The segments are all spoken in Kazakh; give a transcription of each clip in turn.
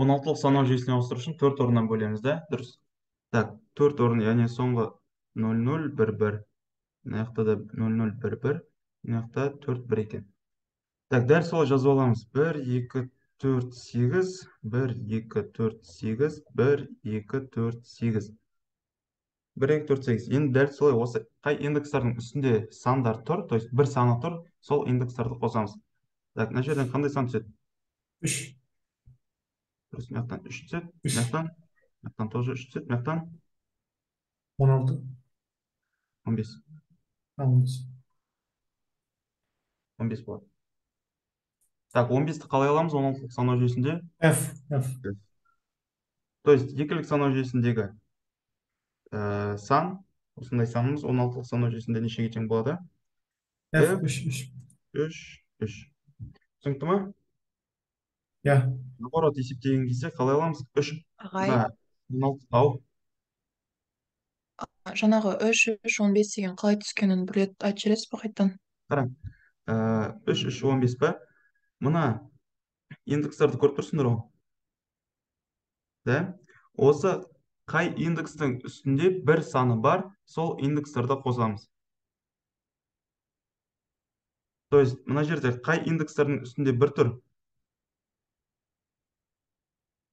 16-лық санау жүйесіне ауыстыру үшін 4 орыннан бөлеміз, да? Дұрыс. Так, 4 орын, яғни соңғы 0,011. Мына жақта да 0,011, мына жақта 4 1 екен. Так, дәл солай жазып аламыз. 1, 2, 4, 8, 1, 2, 4, 8, 1, 2, 4, 8. 1, 2, 4, 8. Енді дәл солай осы қай индекстардың үстінде сандар тұр, то есть бір саны тұр, сол индекстарды қосамыз. Так, мына жерден қандай сан түседі? 3. Дұрыс, мына жақтан 3 түседі, Үш. мына жақтан тоже 3 түседі, мына жақтан 16. 15. 15. 15 болады. Так, 15-ті қалай аламыз 16-лық санау жүйесінде? F, F. То есть екілік санау жүйесіндегі сан, осындай санымыз 16-лық санау жүйесінде нешеге тең болады? F, F, 3, 3. 3, 3. Түсінікті ма? Иә. Наоборот есептеген кезде қалай аламыз? 3 Ағай, мына 16, ау. Жаңағы 3, 3, 15 деген қалай түскенін бір рет айтып жібересіз бе қайтадан? Қараң, 3, 3, 15 па? Мына индекстарды көріп тұрсыңдар ғой? Да? Осы қай индекстің үстінде бір саны бар, сол индекстерді қосамыз. То есть мына жерде қай индекстердің үстінде бір тұр?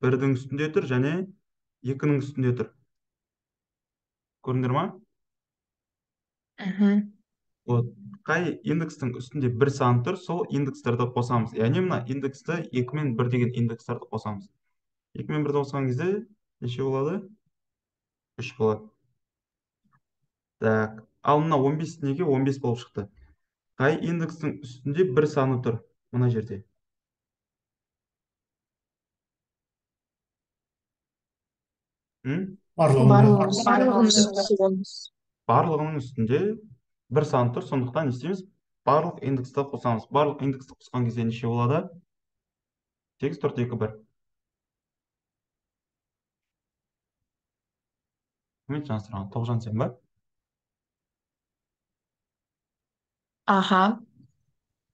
Бірдің үстінде тұр және екінің үстінде тұр. Көрдіңдер ма? Мхм. Вот қай индекстің үстінде бір сан тұр, сол индекстерді қосамыз. Яғни мына индексті 2 мен 1 деген индекстерді қосамыз. 2 мен 1-ді қосқан кезде неше болады? 3 болады. Так, ал мына 15 неге 15 болып шықты? Қай индекстің үстінде бір саны тұр мына жерде? М? Барлығында. Барлығының. Барлығының үстінде бір сан тұр, сондықтан не істейміз? Барлық индексті қосамыз. Барлық индексті қосқан кезде неше болады? 8, 4, 2, 1. Кім еді жаңа сұраған? Тоғжан, сен ба? Аха.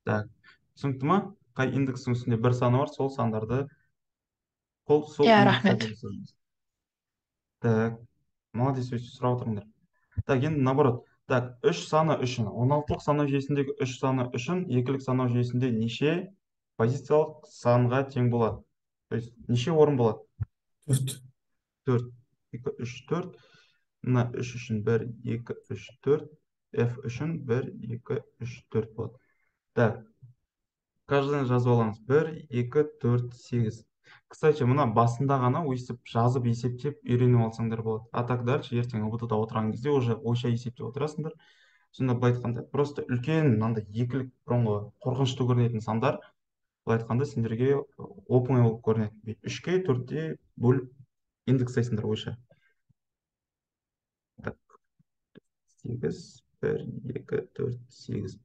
Так, түсінікті ма? Қай индекстің үстінде бір саны бар, сол сандарды қол, сол Иә, индекстерді рахмет. қосамыз. Так, молодец, өйтіп сұрап отырыңдар. Так, енді наоборот. Так, 3 саны үшін, 16-лық санау жүйесіндегі 3 саны үшін екілік санау жүйесінде неше позициялық санға тең болады? То есть неше орын болады? 4. 4. 2, 3, 4. Мына 3 үшін 1, 2, 3, 4. F үшін 1, 2, 3, 4 болады. Так, каждыйын жазып аламыз. 1, 2, 4, 8. Кстати, мына басында ғана өйстіп жазып есептеп үйреніп алсаңдар болады. А так дальше ертең ҰБТ-да отырған кезде уже ойша есептеп отырасыңдар. Сонда былай айтқанда просто үлкен мынандай екілік бұрынғы қорқынышты көрінетін сандар былай айтқанда сендерге оп-оңай болып көрінеді. Бүйтіп 3-ке 4-те бөліп индекстайсыңдар ойша. Так, 8, 1, 2, 4, 8.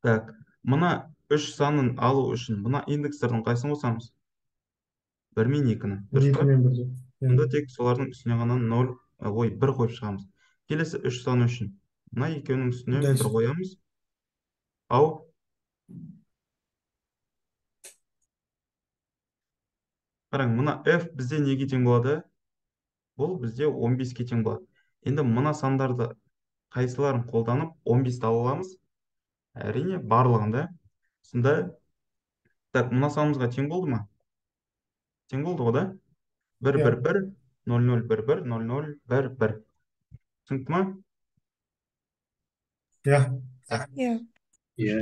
Так, мына 3 санын алу үшін мына индекстердің қайсысын қосамыз? 1 мен 2-ні. Дұрыс па? 2 мен 1-ді. Сонда тек солардың үстіне ғана 0, ой, 1 қойып шығамыз. Келесі 3 саны үшін мына екеуінің үстіне Дәл. 1 қоямыз. Ау. Қараң, мына F бізде неге тең болады? Бұл бізде 15-ке тең болады. Енді мына сандарды қайсыларын қолданып 15-ті ала аламыз? Әрине, барлығында. Сонда, так, мына санымызға тең болды ма? Тең болды ғой, да? 1, Иә. 1, 1, 0, 0, 1, 1, 0, 0, 1, 1. Түсінікті ма? Иә. Иә. Иә.